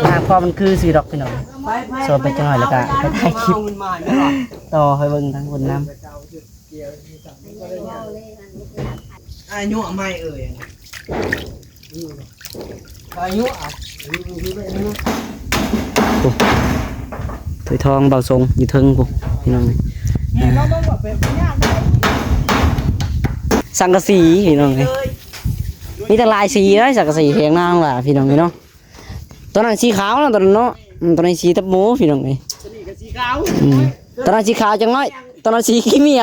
ນາງພໍ່ມັນຄືຊື່ດອກພີ່ນ້ອງ ໂຊໄປຈັກໜ້ອຍແລ້ວກະໄປຖ່າຍຄລິບຕໍ່ໃຫ້ເບິ່ງທາງຄົນນຳ. ອາຍຸໃໝ່ເອີຍ ອາຍຸ ໂອ້ ຖ້ວຍທອງເບົາຊົງຢູ່ເທິງພຸ້ນພີ່ນ້ອງເອີຍ. ສັງກະສີພີ່ນ້ອງເອີຍ ມີຕັ້ງຫຼາຍສີເດ້ ສັງກະສີຖຽງນາງຫຼ້າພີ່ນ້ອງເອີຍເນາະ. ຕົວນັ້ນສີຂາວເນາະ ຕົວນັ້ນເນາະ ອືມ ຕົວນີ້ສີຕັບໝູພີ່ນ້ອງເອີຍ. ຕົວນີ້ກໍສີຂາວ ອືມ ຕົວນັ້ນສີຂາວຈັກໜ້ອຍ ຕົວນັ້ນສີຂີ້ເມຍ.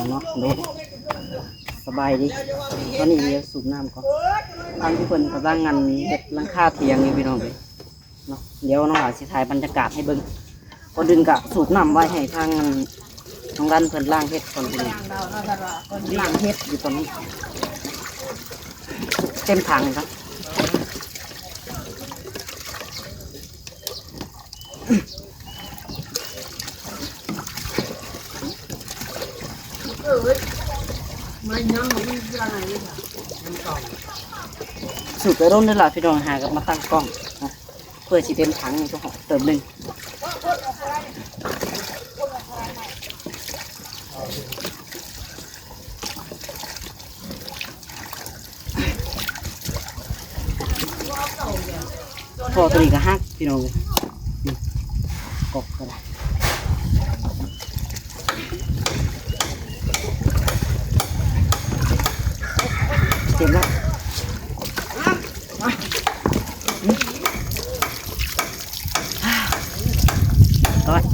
ເນາະ ໂດຍ ສະບາຍດີ. ຕອນນີ້ດຽວສູບນ້ຳກ່ອນ ທາງທີ່ເພິ່ນກຳລັງອັນເຮັດຫຼັງຄາຖຽງຢູ່ພີ່ນ້ອງເອີຍເນາະ. ດຽວນ້ອງຫຼ້າຊິຖ່າຍບັນຍາກາດໃຫ້ເບິ່ງ. ກ່ອນອື່ນກະສູບນ້ຳໄວ້ໃຫ້ທາງອັນ ນ້ອງລັນເພິ່ນລ້າງເຫັດກ່ອນພີ່ນ້ອງ ລ້າງເຫັດຢູ່ຕອນນີ້ ເຕັມຖັງນີ້ເນາະ. ສູບໄປດົນເລີຍລະພີ່ນ້ອງ ຫາກັບມາຕັ້ງກ້ອງນະ ເພື່ອຊິເຕັມຖັງນີ້ກໍເຕີມໜຶ່ງ. ທໍ່ຕົວນີ້ກໍຫັກພີ່ນ້ອງເອີຍ ນີ້ ກອກກໍໄດ້ ເຕັມແລ້ວ ຮ້ອຍ.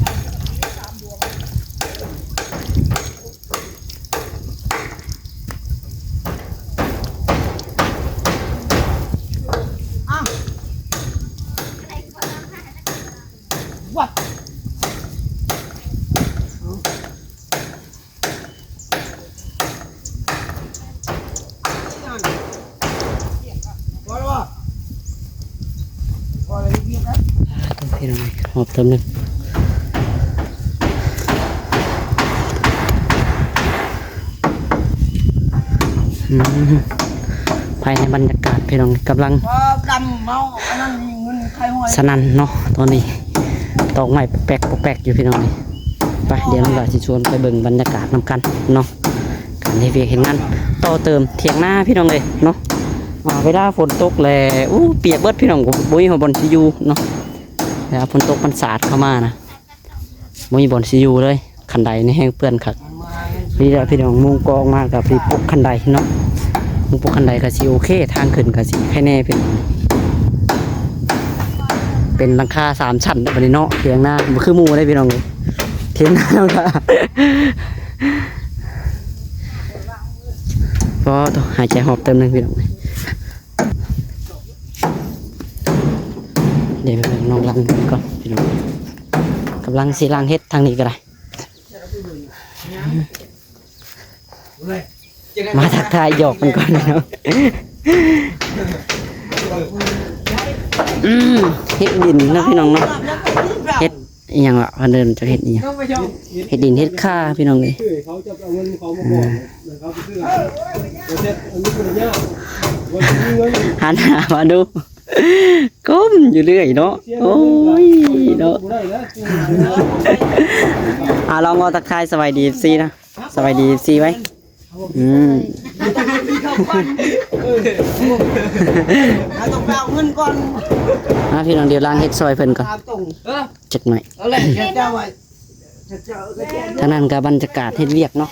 ພີ່ນ້ອງເອີຍ ຮອບເຕີມໜຶ່ງ ອືມ ພາຍໃນບັນຍາກາດພີ່ນ້ອງ ກຳລັງ ສະໜັ່ນເນາະ ຕອນນີ້ຕອກໄມ້ປອກແປກ ປອກແປກຢູ່ພີ່ນ້ອງ. ໄປ ດຽວນ້ອງຫຼ້າຊິຊວນໄປເບິ່ງບັນຍາກາດນຳກັນເນາະ ການເຮັດວຽກເຮັດງານຕໍ່ເຕີມຖຽງນາພີ່ນ້ອງເອີຍເນາະ. ອ່າ ເວລາຝົນຕົກແລ້ວ ອູ້ ປຽກເບິດພີ່ນ້ອງ ບໍ່ມີບ່ອນຊິຢູ່ເນາະ. ເວລາຝົນຕົກມັນສາດເຂົ້າມານະ ບໍ່ມີບ່ອນຊິຢູ່ເລີຍ ຄັນໄດນີ້ແຮງເປື້ອນຄັກ. ນີ້ແຫຼະພີ່ນ້ອງ ມຸງກໍອອກມາກໍໄປປົກຄັນໄດເນາະ ມຸງປົກຄັນໄດກໍຊິໂອເຄ ທາງຂຶ້ນກໍຊິໄຄແນ່ພີ່ນ້ອງ. ເປັນຫຼັງຄາສາມຊັ້ນບັດນີ້ເນາະ ຖຽງນາ ບໍ່ຄືໝູ່ເດ້ພີ່ນ້ອງເອີຍ ຖຽງນາ ພໍໂຕ ຫາຍໃຈຫອບເຕີມໜຶ່ງພີ່ນ້ອງ. ດຽວໄປເບິ່ງນ້ອງລັນກ່ອນພີ່ນ້ອງ ກຳລັງຊິລ້າງເຫັດ ທາງນີ້ກໍໄດ້ ມາທັກທາຍຫຍອກເພິ່ນກ່ອນພີ່ນ້ອງ. ອືມ ເຫັດດິນເນາະພີ່ນ້ອງເນາະ ເຫັດ ອີ່ຫຍັງລະ ເພິ່ນເອີ້ນຈັກເຫັດອີ່ຫຍັງ ເຫັດດິນເຫັດຂ່າພີ່ນ້ອງເອີຍ. ອືມ ຫັນໜ້າມາດູ ກົ້ມຢູ່ເລື້ອຍເນາະ ໂອ້ຍເນາະ. ອາ ລອງເວົ້າທັກທາຍສະບາຍດີເອັຟຊີນະ ສະບາຍດີເອັຟຊີໄວ້. ອືມ ເຮົາຕ້ອງໄປເອົາເງິນກ່ອນ ອາ ພີ່ນ້ອງ ດຽວລ້າງເຫັດຊ່ອຍເພິ່ນກ່ອນ ເອີ ຈັກໜ້ອຍ ເອົາແຫຼະ ເຈົ້າໄວ້ ທາງນັ້ນກໍບັນຍາກາດເຮັດວຽກເນາະ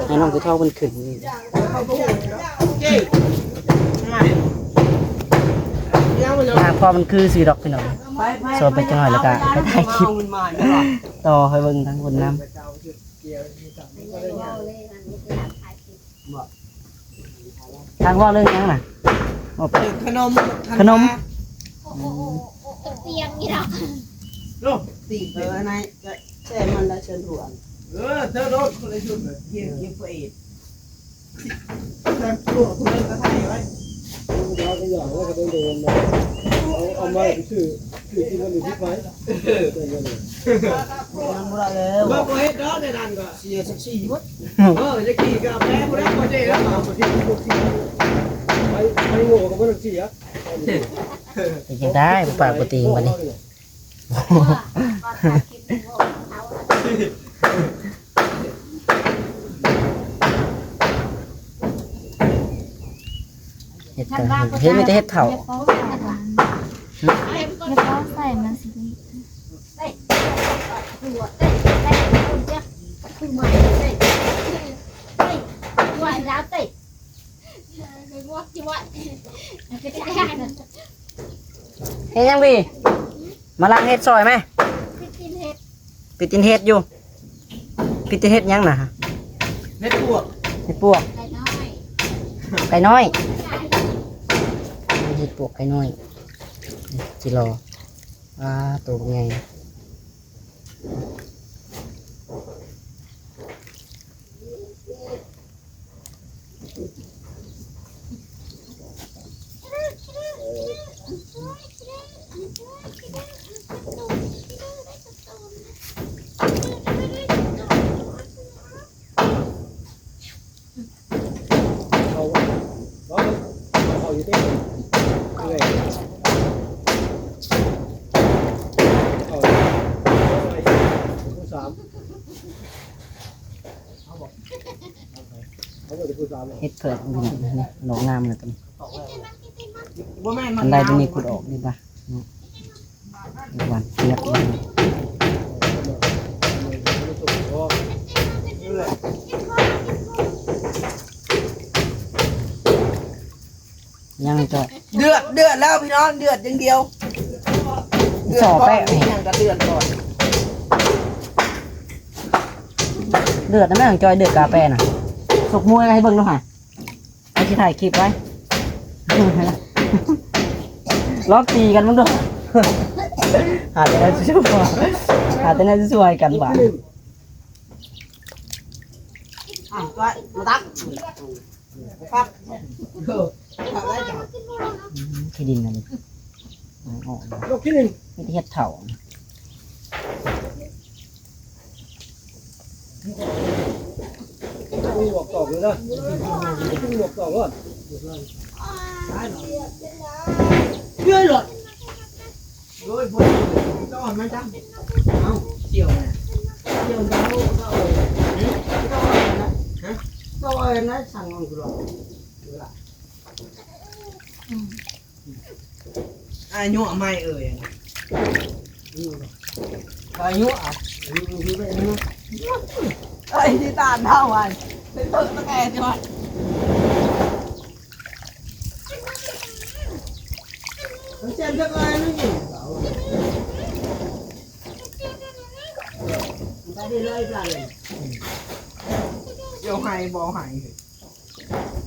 ໃຫ້ນ້ອງຜູ້ເຖົ້າເພິ່ນຂຶ້ນ ຖ້າພໍ່ມັນຄືຊິດອກ ພີ່ນ້ອງ ໂຊໄປຈັກໜ້ອຍ ແລ້ວກໍໄປຖ່າຍຄລິບ ຕໍ່ໃຫ້ເບິ່ງທາງຄົນນຳ ທາງເວົ້າເລື່ອງຫຍັງນະ? ເວົ້າໄປ ຂະໜົມ ຂະໜົມ ອືມ ຕຽງນີ້ດອກ ໂລ ຕີເອີ ອັນນັ້ນ ແຊມມັນລະເຊີນຫົວ ເອີ ເທີໂລດຄົນລະຊຸດເລີຍ ຮຽນເກັບເອດ ແຊມຕົວຜູ້ເລີກກະໄທໄວ້ ເອົາ ເອົາ ເອົາມາໄປຊື້ ຊື້ກິນມັນຢູ່ທີ່ໄປ ເອີ ຍັງບໍ່ໄດ້ແລ້ວ ບໍ່ເຮັດດອກໃນນັ້ນກໍເສຍສັກສີໝົດ ເອີ ຈະກີ້ກາແຟຜູ້ໃດບໍ່ເດ້ແລ້ວ ໄປ ໄປໂງ່ກໍບໍ່ໄດ້ເສຍ ເປັນຈັ່ງໃດ ບໍ່ປາກບໍ່ຕີງບັດນີ້. ເຮັດ ເຮັດ ມີແຕ່ເຮັດເຂົ້າ ເຮັດເຂົ້າໃສ່ມັນຊິ ເຮັດຫຍັງບີ? ມາລ້າງເຫັດຊ່ອຍແມະ. ໄປຕີນເຫັດ ໄປຕີນເຫັດຢູ່. ໄປຕີນເຫັດຫຍັງນະ? ເຫັດປວກ ເຫັດປວກ ໄກ່ນ້ອຍ ໄກ່ນ້ອຍ ເຫັດປວກໄກ່ນ້ອຍ. ຈິລໍ ອາ ໂຕບັກໃຫຍ່. ເອົາ ເອົາ ເອົາຢູ່ຕິ ເອີ ເອົາ ເອົາ ເອົາ ສາມ ເຫັດເຜືອກ ນີ້ ດອກງາມເລີຍຕົວນີ້. ບໍ່ແມ່ນ ອັນໃດຕົວນີ້ຂຸດອອກນີ້ປະ ຫວານຈຽບເລີຍ. ຍັງຈະ ເດືອດ ເດືອດແລ້ວພີ່ນ້ອງ ເດືອດຢ່າງດຽວ. ເດືອດ ສອແປະ ນີ້ຫຍັງກະເດືອດກ່ອນ ເດືອດນະແມ່ ຈ່ອຍ ເດືອດກາແຟນະ. ສົກມວຍໃຫ້ເບິ່ງດູຫາ ໃຜຊິຖ່າຍຄລິບໄວ້ ລອງຕີກັນເບິ່ງດູ. ຫາແຕ່ແນວຊົ່ວ ຫາແຕ່ແນວຊົ່ວໃຫ້ກັນບາດ. ອ່ະ ມາຕັກ ຄັກ ເອີ ຄັກໄດ້ຈັງ ອືມ ຂີ້ດິນອັນນີ້ ອອກ ລູກຂີ້ດິນ ມີແຕ່ເຫັດເຖົ້າ. ມີຫວກຕອກຢູ່ເດີ ກິນຫວກຕອກກ່ອນ ເລື້ອຍໂລດ. ໂອ້ຍ ບໍ່ຕ້ອງເອົາມັນຈ້ຳ ເອົ້າ ສ່ຽວນະ ສ່ຽວເຈົ້າ ເຈົ້າເອີຍ ເຈົ້າເອີຍນະ ຮະ ເຈົ້າເອີຍນະ ສັ່ງມັນຄືດອກ ເອີລະ ອືມ ອາຍຸໃໝ່ເອີຍ ອາຍຸ ອາຍຸ ອາຍຸ ເອີຍ ທີ່ຕານເຮົາອັນ ເປັນເພິ່ນຕະແກ່ຈັງຫວະ. ດຽວໃຫ້ບໍ່ໃຫ້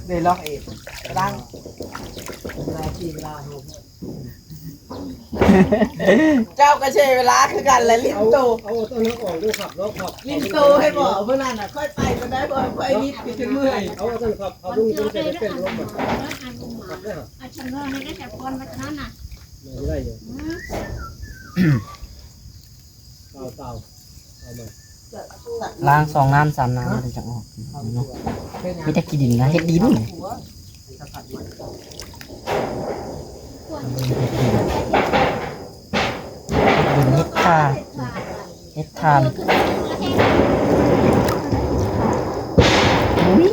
ໄດ້ລັອກເອງ ລ້າງ ເວລາທີ່ເວລາເຮົາ ເຈົ້າກໍໃຊ້ເວລາຄືກັນແຫຼະ ຫຼິ້ນໂຕ ເອົາ ເອົາຕົວນັ້ນອອກເດີຄັບ ເນາະ ຄັບ ຫຼິ້ນໂຕໃຫ້ບໍ່ ມື້ນັ້ນນະ ຂ້ອຍໄປກໍໄດ້ ບໍ່ ຂ້ອຍນິດຄືຈະເມື່ອຍ ເອົາຕົວນັ້ນຄັບ ເອົາລົງ ລົງໃສ່ເປັນລົງ ຄັບເດີ ອາ ສຳຮອງໃຫ້ໄດ້ຈັກຄົນວ່າຊັ້ນນະ ໄດ້ຢູ່ ອືມ ເອົາ ເອົາ ເອົາມາ ລ້າງສອງນ້ຳສາມນ້ຳ ມັນຈັ່ງອອກເນາະ ມີແຕ່ຂີ້ດິນນະ ເຫັດດິນ ເຫັດດິນ ເຫັດຂ່າ ເຫັດຖ່ານ ບໍ່ມີ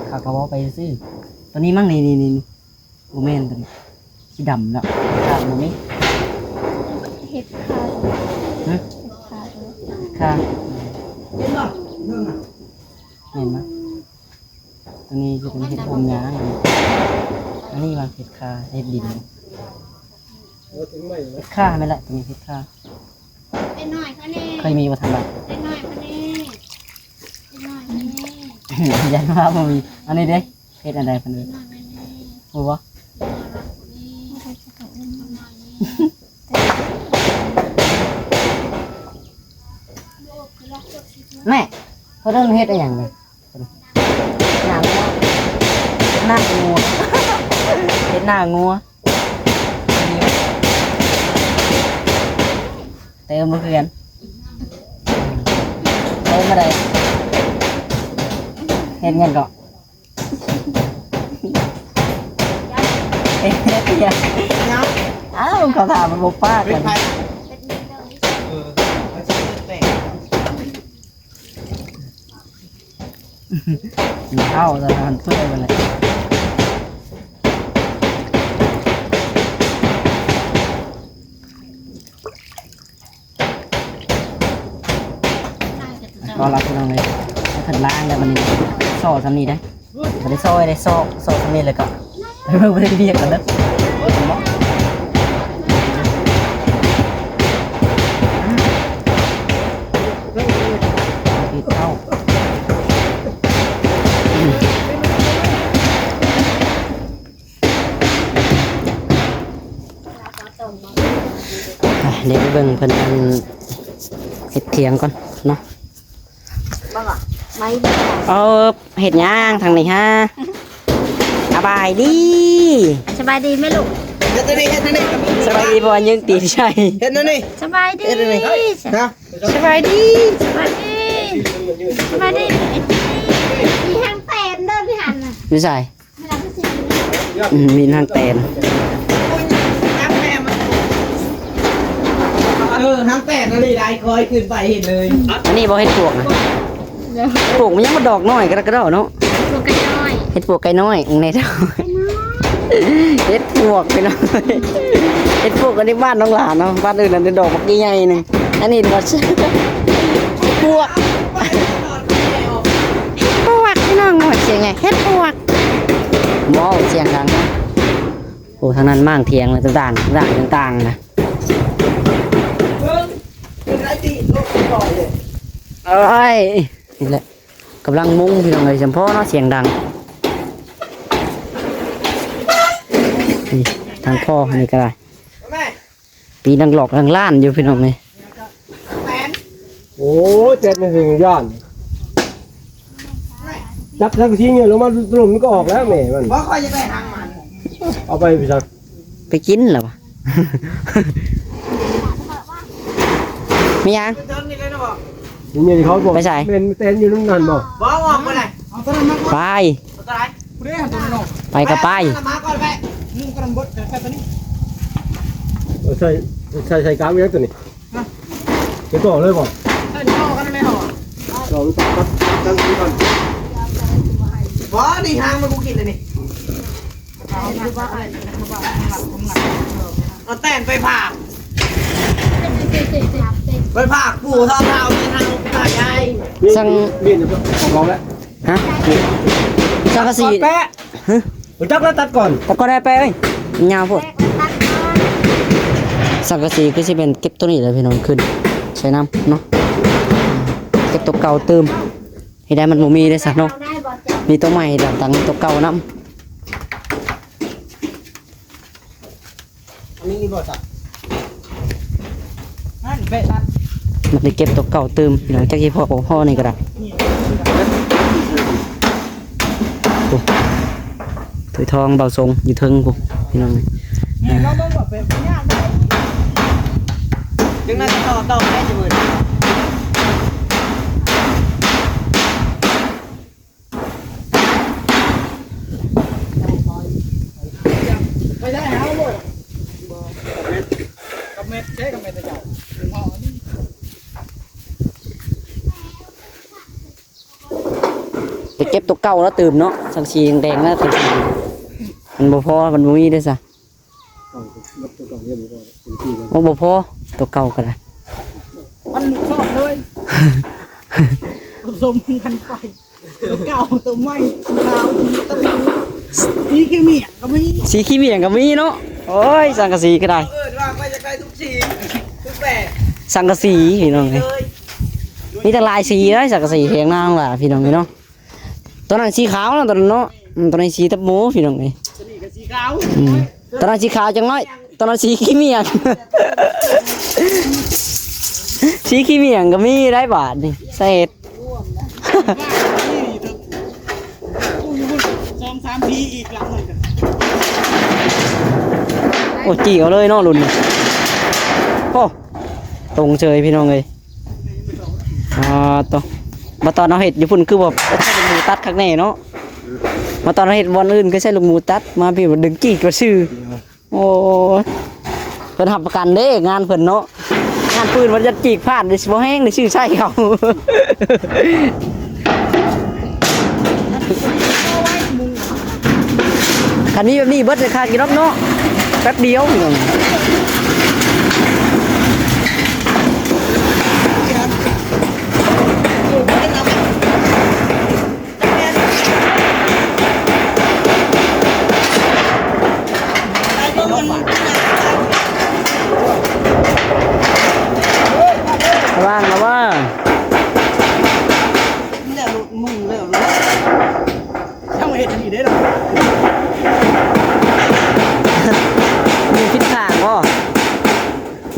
ເຂົາກໍເວົ້າໄປຊື່ ຕົວນີ້ມັ້ງ ນີ້ ນີ້ ນີ້ ບໍ່ແມ່ນຕົວນີ້ ສີດຳແລ້ວ ຂາດບໍ່ມີ ເຫັດຂ່າ ຮະ ເຫັດຂ່າ ເຫັດຂ່າ ເຫັນບໍ່ ເບິ່ງນະ ແມ່ນບໍ່? ຕົວນີ້ຈະເປັນເຫັດໂອມຍາ ອັນນີ້ວ່າເຫັດຂ່າ ເຫັດດິນ ເຫັດຂ່າແມ່ນແຫຼະ ຕົວນີ້ເຫັດຂ່າ ເປັນໜ້ອຍເຂົາແນ່ ເຄີຍມີບໍ່ທາງບ້ານ ເປັນໜ້ອຍເຂົາແນ່ ເປັນໜ້ອຍເຂົາແນ່ ຢ້ານວ່າບໍ່ມີ ອັນນີ້ເດ້ ເຮັດອັນໃດເພິ່ນເອີ້ນ ຮູ້ບໍ່? ເປັນໜ້ອຍເຂົາແນ່ ເປັນໜ້ອຍເຂົາແນ່ ເປັນໜ້ອຍເຂົາແນ່ ໂອ້ ແມ່ ເພິ່ນເອີ້ນເຮັດອີ່ຫຍັງນີ້? ໜ້າງົວ ໜ້າງົວ ເຮັດໜ້າງົວ ເຕີມບໍ່ຄືກັນ ເຕີມບໍ່ໄດ້ ເຮັດຫຍັງເກາະ? ເຮັດຫຍັງ? ເອົ້າ ເຂົາຖາມມັນບໍ່ປາກກັນ ເອົາແລ້ວຫັ້ນເປີດໄປແລ້ວ ກໍລະພີ່ນ້ອງເອີຍ ເພິ່ນລ້າງແລ້ວບັດນີ້ ຊໍ່ສ່ຳນີ້ເດ້ ບໍ່ໄດ້ຊໍ່ເດ້ ຊໍ່ ຊໍ່ສ່ຳນີ້ແລ້ວກໍ ໄປເບິ່ງ ໄປເຮັດວຽກກ່ອນເດີ ດຽວໄປເບິ່ງເພິ່ນອັນເຮັດຖຽງກ່ອນເນາະ ເບິ່ງອະ ໄມ້ ເອີ ເຮັດຫຍັງທາງນີ້ຫາ? ສະບາຍດີ ສະບາຍດີແມ່ລູກ ເຮັດອັນນີ້ ເຮັດອັນນີ້ ສະບາຍດີ ເພາະວ່າຍິງຕີນໃສ່ ເຮັດອັນນີ້ ສະບາຍດີ ເຮັດອັນນີ້ ຮະ? ສະບາຍດີ ສະບາຍດີ ສະບາຍດີ ມີຫາງແຕນເດີ ມີຫັນນະ ຢູ່ໃສ? ອືມ ມີຫາງແຕນ ເອີ ຫາງແຕນອັນນີ້ໄດ້ ຄ່ອຍຂຶ້ນໄປເຫັນເລີຍ ອັນນີ້ບໍ່ເຫັດປວກນະ? ເຫັດປວກມັນຍັງບໍ່ດອກນ້ອຍກະດອກເນາະ ເຫັດປວກໄກ່ນ້ອຍ ເຫັດປວກໄກ່ນ້ອຍ ເຫັດປວກພີ່ນ້ອງ ເຫັດປວກອັນນີ້ບ້ານນ້ອງຫຼານເນາະ ບ້ານອື່ນອັນນີ້ດອກບັກໃຫຍ່ໆໜຶ່ງ ອັນນີ້ດອກ ປວກ ປວກ ພີ່ນ້ອງ ສຽງຫຍັງ ເຫັດປວກ ບໍ່ ສຽງດັງນະ ໂອ້ ທາງນັ້ນມ້າງຖຽງແລ້ວ ຕ່າງໆ ຕ່າງໆນະ ເອີຍ ນີ້ແຫຼະ ກຳລັງມຸງພີ່ນ້ອງເອີຍ ສຳພໍເນາະ ສຽງດັງ ນີ້ ທາງພໍ່ນີ້ກະໄດ້ ປີນັງຫຼອກນັງລ້ານຢູ່ພີ່ນ້ອງເອີຍ ໂອ້ຍ ເຈັດມັນເປັນຢ້ານ ຈັບທັງຊີ້ເຫຍື້ອລົງມາລົມມັນກໍອອກແລ້ວແມ່ມັນ ບໍ່ ຂ້ອຍຈະໄປຫາງມັນ ເອົາໄປໄປຊັກ ໄປກິນແລ້ວວະ ມີຫຍັງ? ໄປເທິງນີ້ເລີຍນະບໍ່? ນີ້ເຂົາບອກ ໄປໃສ? ແມ່ນແຕນຢູ່ນຳນັ້ນບໍ່? ບໍ່ ອອກບໍ່ໄດ້ ໄປ ໄປກໍໄປ ເອົາໃສ່ ໃສ່ ໃສ່ກາງຫຍັງຕົວນີ້? ຮະ? ໄປຕໍ່ເລີຍບໍ່? ເອີ ຕໍ່ກັນແມ່ນບໍ່? ລອງຕັດ ຕັດ ຕັດ ຕັດກ່ອນ ບໍ່ ນີ້ຫາງມັນບໍ່ກິນເລີຍນີ້ ເອົາແຕນໄປຝາກ ໄປຝາກປູ່ເຖົ້າເຖົ້າແມ່ເຖົ້າຕາຍາຍ ສັ່ງ ເປັນຂອງລາວແລ້ວ ຮະ? ສັງກະສີ ແປະ ຮະ? ຮູ້ຈັກແລ້ວຕັດກ່ອນ ຕັດກ່ອນໄດ້ແປະເອີຍ ຍາວໂພດ ສັງກະສີຄືຊິແມ່ນເກັບໂຕນີ້ແຫຼະພີ່ນ້ອງ ຂຶ້ນໃສ່ນຳເນາະ ເກັບໂຕເກົ່າຕື່ມ ເຮັດໃຫ້ມັນບໍ່ມີເດ້ຊະເນາະ ມີໂຕໃໝ່ແລ້ວຕັ້ງໂຕເກົ່ານຳ ອັນນີ້ບໍ່ຊະ ນັ້ນເບະຕັດ ມັນໄດ້ເກັບໂຕເກົ່າຕື່ມ ພີ່ນ້ອງ ຈັກຊິພໍບໍ່ພໍນີ້ກໍໄດ້ ໂອ້ ຖ້ວຍທອງເບົາຊົງຢູ່ເທິງພຸ້ນ ພີ່ນ້ອງ ນີ້ລອງເບິ່ງວ່າເປັນຍາກບໍ່ ຈັ່ງນັ້ນຕໍ່ ຕໍ່ໄດ້ຊິເບີດ ໄປໄດ້ຫາບໍ່ ກັບແມັດ ໃຊ້ກັບແມັດເຈົ້າ ໄປເກັບໂຕເກົ່າແລ້ວຕື່ມເນາະ ສັງກະສີແດງໆ ແລ້ວ ສັງກະສີ ມັນບໍ່ພໍ ມັນບໍ່ມີເດ້ຊະ ໂອ້ ບໍ່ພໍ ໂຕເກົ່າກໍໄດ້ ມັນໝູຊອບເລີຍ ສົມກັນໄປ ໂຕເກົ່າ ໂຕໃໝ່ ຂາວ ຕະຫຼິ່ວ ສີຂີ້ໝ້ຽງກໍມີ ສີຂີ້ໝ້ຽງກໍມີເນາະ ໂອ້ຍ ສັງກະສີກໍໄດ້ ເອີ້ນວ່າຂ້ອຍຢາກໄດ້ທຸກສີ ທຸກແບບ ສັງກະສີ ພີ່ນ້ອງເອີຍ ມີຕັ້ງຫຼາຍສີເດ້ ສັງກະສີຖຽງນາງຫຼາ ພີ່ນ້ອງເອີຍເນາະ ຕົວນັ້ນສີຂາວເນາະ ຕົວນັ້ນເນາະ ອືມ ຕົວນີ້ສີຕັບໝູ ພີ່ນ້ອງເອີຍ ຕົວນີ້ກໍສີຂາວ ອືມ ຕົວນັ້ນສີຂາວຈັກໜ້ອຍ ຕົວນັ້ນສີຂີ້ໝ້ຽງ ສີຂີ້ໝ້ຽງກໍມີໄດ໋ບາດນີ້ ສາເຫດ ສອງສາມທີອີກຫຼັງໜຶ່ງ ໂອ້ ຈີ້ເອົາເລີຍເນາະລຸ້ນນີ້ ໂອ້ ຕົງເຊີຍພີ່ນ້ອງເອີຍ. ອ່າ ໂຕ ບັດຕອນເຮົາເຮັດຢູ່ພຸ້ນຄືບໍ່ໃຊ້ລູກໝູຕັດຄັກແນ່ເນາະ ບັດຕອນເຮົາເຮັດບ່ອນອື່ນຄືໃຊ້ລູກໝູຕັດ ມາພີ້ບັດດຶງຈີ້ກວ່າຊື່. ໂອ້ຍ ເພິ່ນຮັບປະກັນເດ້ງານເພິ່ນເນາະ ງານປືນມັນຍັດຈີກພາດເດ້ ຊິບໍ່ແຮງເດ້ ຊື້ໃຊ້ເຂົາ ຄັນມີແບບນີ້ເບິດລາຄາກິນອບເນາະ ແປັບດຽວ. ລະວັງ ລະວັງ ນີ້ແຫຼະ ລຸດມຸງແລ້ວເນາະ ຍັງເຮັດອັນນີ້ເດ້ເນາະ ມີຜິດຂ້າງບໍ່?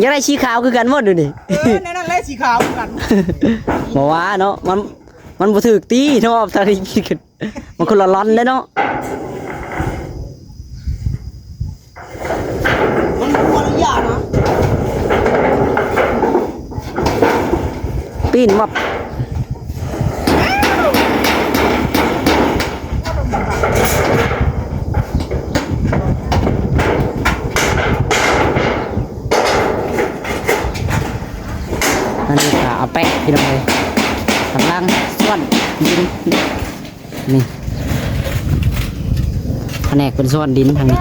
ຢາກໄດ້ສີຂາວຄືກັນບໍ່ດຽວນີ້? ເອີ ແນວນັ້ນແຫຼະ ສີຂາວຄືກັນ ບໍ່ວ່າເນາະ ມັນ ມັນບໍ່ຖືກຕິເນາະ ທາງນີ້ຜິດກັນ ມັນຄົນລະລອນເດ້ເນາະ ມັນຄົນລະຢ່າງນະ ປີ້ນມາ ອັນນີ້ກໍອາແປະພີ່ນ້ອງເອີຍ ກຳລັງສ້ອນດິນ ນີ້ ພະແນກເພິ່ນສ້ອນດິນທາງນີ້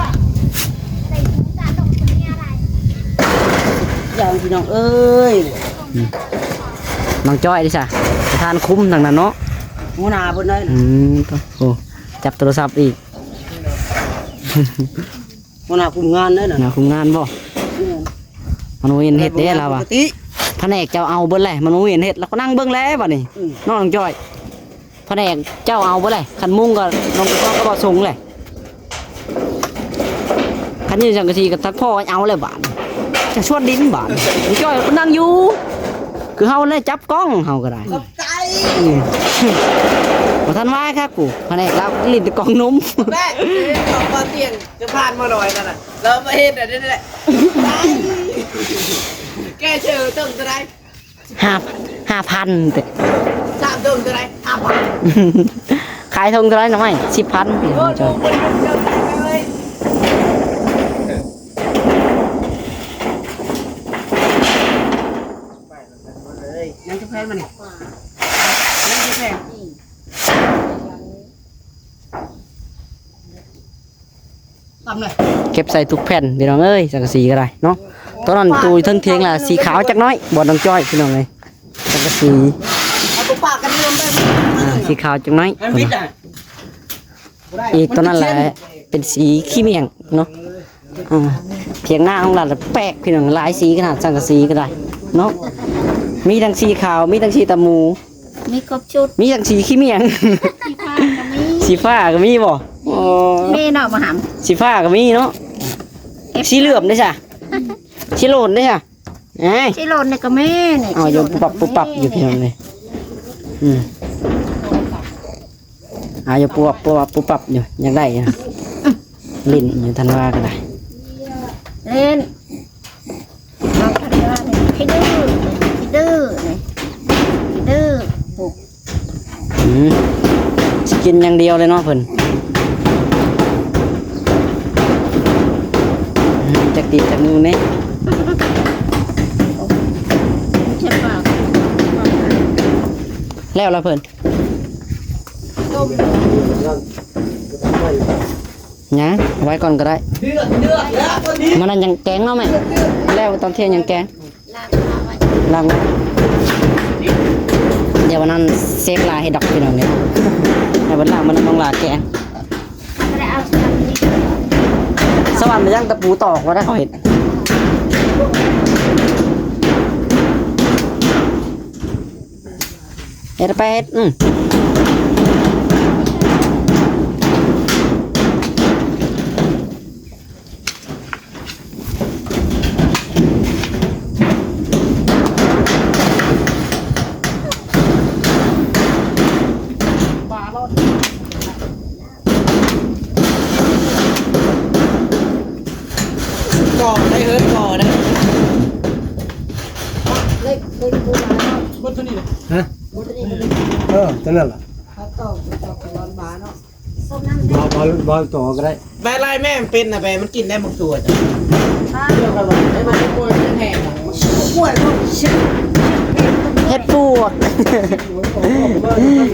ຢ່າງພີ່ນ້ອງເອີຍ ອືມ ນ້ອງຈ້ອຍເດ້ຊະ ປະທານຄຸມທາງນັ້ນເນາະ ຫົວໜ້າເພິ່ນເດ້ ອືມ ໂອ້ ຈັບໂທລະສັບອີກ. ຫົວໜ້າຄຸມງານເດ້ນະ ຫົວໜ້າຄຸມງານບໍ່? ແມ່ນ ມັນບໍ່ມີອັນເຮັດເດ້ລາວວ່າ ພະແນກເຈົ້າເອົາເບິດແຫຼະ ມັນບໍ່ມີອັນເຮັດ ລາວກໍນັ່ງເບິ່ງແຫຼະບາດນີ້ ອືມ ນ້ອງຈ້ອຍ ພະແນກເຈົ້າເອົາເບິດແຫຼະ ຄັນມຸງກໍນ້ອງກໍບໍ່ສົ່ງແຫຼະ ຄັນຢູ່ສັງກະສີກໍຕັດພໍເອົາແຫຼະບາດນີ້ ຈະຊວນດິນບາດນີ້ ນ້ອງຈ້ອຍກໍນັ່ງຢູ່ ຄືເຮົາແຫຼະຈັບກ້ອງ ເຮົາກໍໄດ້ ໃຈ ອືມ ບໍ່ທັນວ່າຄັກກູ ພະແນກລາວຫຼິ້ນແຕ່ກ້ອງນົມ ແມ່ ເອີ ກໍຕຽງຈະຜ່ານມາໜ້ອຍນັ້ນນະ ລາວມາເຮັດອັນນີ້ແຫຼະ ໃຈ ແກເຊີຕົງເທົ່າໃດ? ຫ້າ ຫ້າພັນເດ້ ສາມຕົງເທົ່າໃດ? ຫ້າພັນ ຂາຍຖົງເທົ່າໃດໜໍ່ໄມ້? ສິບພັນ ໂອ້ຍ ເຈົ້າ ຍັງຈະແພງມານີ້ ຍັງຈະແພງ ຕຳເລີຍ ເກັບໃສ່ທຸກແຜ່ນພີ່ນ້ອງເອີຍ ສັງກະສີກໍໄດ້ເນາະ ຕອນນັ້ນຕູ້ເທິງທຽງລະສີຂາວຈັກໜ້ອຍ ບ່ອນນ້ອງຈ້ອຍພີ່ນ້ອງເອີຍ ສັງກະສີ ເອົາປະປະກັນເລື່ອມໄດ້ ອ່າ ສີຂາວຈັກໜ້ອຍ ອີກຕອນນັ້ນແຫຼະ ເປັນສີຂີ້ໝ້ຽງເນາະ ອ່າ ຖຽງນາຂອງລາວແປກພີ່ນ້ອງ ຫຼາຍສີຂະໜາດ ສັງກະສີກໍໄດ້ເນາະ ມີທັງສີຂາວ ມີທັງສີຕາໝູ ມີຄົບຊຸດ ມີທັງສີຂີ້ໝ້ຽງ ສີຟ້າກໍມີ ສີຟ້າກໍມີບໍ່? ໂອ້ ມີເນາະ ບໍ່ຫຳ ສີຟ້າກໍມີເນາະ ເອັບ ສີເຫຼືອມເດ້ຊະ ສີໂລນເດ້ຊະ ເອີຍ ຊິໂລນນີ້ກໍມີນີ້ ເອົາຢູ່ ຊິໂລນ ປຸບປັບ ປຸບປັບຢູ່ພີ່ນ້ອງເອີຍ ອືມ ເອົາຢູ່ ປຸບປັບ ປຸບປັບ ປຸບປັບຢູ່ ຢາກໄດ້ຢູ່ ຫຼິ້ນຢູ່ທັນວາກໍໄດ້ ຫຼິ້ນ ນ້ອງທັນວານີ້ຂີ້ດື້ ຂີ້ດື້ນີ້ ຂີ້ດື້ ອືມ ຊິກິນຢ່າງດຽວເລີຍເນາະເພິ່ນ ອືມ ຈັກຕີນຈັກມືແນ່ ແລ້ວລະເພິ່ນ ຫຍັງ ເອົາໄວ້ກ່ອນກໍໄດ້ ມື້ນັ້ນຍັງແກງເນາະແມ່ ແລ້ວຕອນທ່ຽງຍັງແກງ ລ້າງໄວ້ ດຽວວັນນັ້ນເຊຟລາເຮັດດອກພີ່ນ້ອງເອີຍ ໃຫ້ເພິ່ນລ້າງ ມື້ນັ້ນນ້ອງລາແກງ ສະຫວັນໄປຍັງຕະປູຕອກວ່າໄດ້ເຂົາເຮັດ ເຮັດໄປເຮັດ ອືມ ເ ເບິດເທົ່ານີ້ເລີຍ. ຮະ? ເບິດເທົ່ານີ້ເລີຍ. ເອີ ເທົ່ານັ້ນລະ. ເອົາຕໍ່ ຕໍ່ກັບບານເນາະ. ບໍ່ ບໍ່ ບໍ່ຕໍ່ກໍໄດ້. ແບໄລ່ແມ່ມັນເປັນນະ ແບມັນກິນໄດ້ບາງຕົວຈ້ະ. ເຮັດປວກ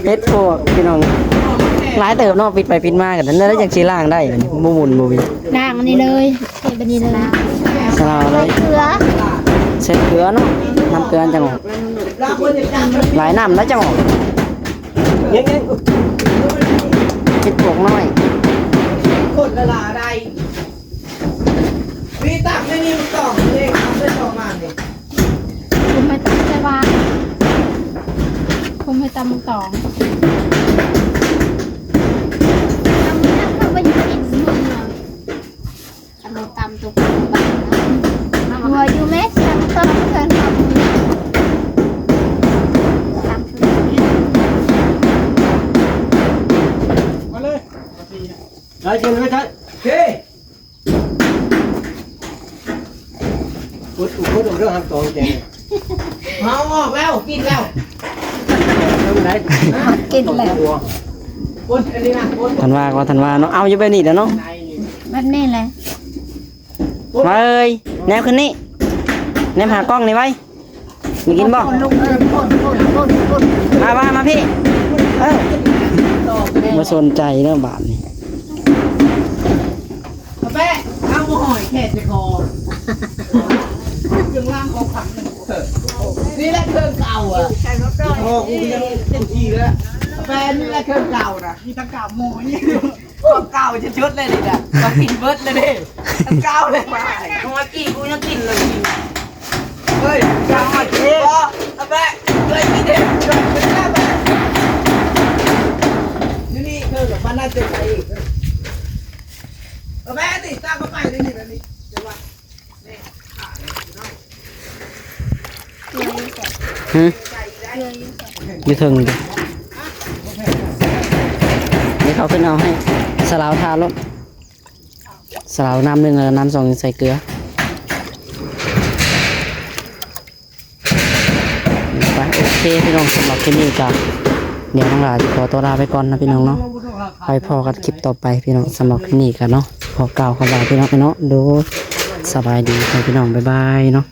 ເຮັດປວກພີ່ນ້ອງ. ຫຼາຍເຕີບເນາະ ປິດໄປປິດມາກໍນັ້ນແຫຼະ ຈັ່ງຊິລ້າງໄດ້. ບໍ່ໝຸ່ນບໍ່ຫວີ ລ້າງອັນນີ້ເລີຍ. ເຮັດແບບນີ້ເລີຍ. ສະເອົາເລີຍ ໃສ່ເກືອ ໃສ່ເກືອເນາະ. ນ້ຳເກືອຈັ່ງອອກ. ຫຼາຍນ້ຳແລ້ວຈັ່ງອອກ. ເຮັດປວກນ້ອຍ ຄົນລະລາໄດ້. ມີຕັກໃນນີ້ມັນຕອງເດ້ ເອົາໄປຕອງມານີ້. ຄຸມໃຫ້ຕຳໃສ່ຫວານ ຄຸມໃຫ້ຕຳໝາກຕອງ. ຕຳໝາກຕອງ ຕຳຕົວ ຫົວຢູ່ແມ່ ຕຳຕອງເພິ່ນ ມາເລີຍ ໄດ້ກິນໄດ້ໃຊ້. ເຮີ ອຸດ ອຸດ ອຸດ ເອົາເດີ ຫາກຕອງແກງ. ເຮົາອອກແລ້ວ ກິນແລ້ວ. ເອົາໄດ້ ກິນແລ້ວ. ອຸດ ອັນນີ້ນະ ອຸດ ທັນວາກໍທັນວາເນາະ. ເອົາຢູ່ແບບນີ້ແຫຼະເນາະ ແບບນີ້ແຫຼະ. ມາເອີຍ ແນມຂຶ້ນນີ້ ແນມຫາກ້ອງນີ້ໄວ້. ໄດ້ກິນບໍ່? ມາ ມາ ມາພີ່. ເອີ ບໍ່ສົນໃຈເດີບາດນີ້. ເອົາແປະ ເອົາບໍ່ຫອຍແຄ່ຈະຄໍ ເຄື່ອງລ້າງຂອງຂັງ. ນີ້ແຫຼະເຄື່ອງເກົ່າອະ. ໂອ້ ກູຍັງເຕັມທີ່ແລ້ວ. ແປະ ນີ້ແຫຼະເຄື່ອງເກົ່ານະ ມີທັງກາບໝູນີ້. ຂອງເກົ່າຈະຈຸດເລີຍນີ້ນະ ເຂົາກິນເບິດເລີຍເດ້. ຂອງເກົ່າເລີຍ ມາ ເອົາມາກີ້ ກູຍັງກິນເລີຍ. ເຮີ້ຍ ເຈົ້າມາກິນບໍ່? ເອົາໄປ ເຄີຍກິນເດ້ ເຈົ້າໄປ. ຢູ່ນີ້ເຄີຍກັບມັນໜ້າຈະໄປອີກ. ເອົາໄປຕິ ຕາມເຂົ້າໄປເດ້ນີ້ ແບບນີ້ ຈະວ່າ ຫຶ ຢູ່ເທິງ ດຽວເຂົາຂຶ້ນເອົາໃຫ້. ສະລາວທາໂລດ ສະລາວນ້ຳໜຶ່ງ ແລ້ວກໍນ້ຳສອງ ໃສ່ເກືອ. ໄປ ໂອເຄພີ່ນ້ອງ ສຳລັບຄລິບນີ້ກໍ ດຽວນ້ອງຫຼ້າຊິຂໍຕົວລາໄປກ່ອນນະພີ່ນ້ອງເນາະ. ໄວ້ພໍ້ກັນຄລິບຕໍ່ໄປພີ່ນ້ອງ. ສຳລັບຄລິບນີ້ກໍເນາະ ຂໍກ່າວຄຳວ່າພີ່ນ້ອງເນາະ ໂດຍ ສະບາຍດີພີ່ນ້ອງ ບາຍບາຍເນາະ.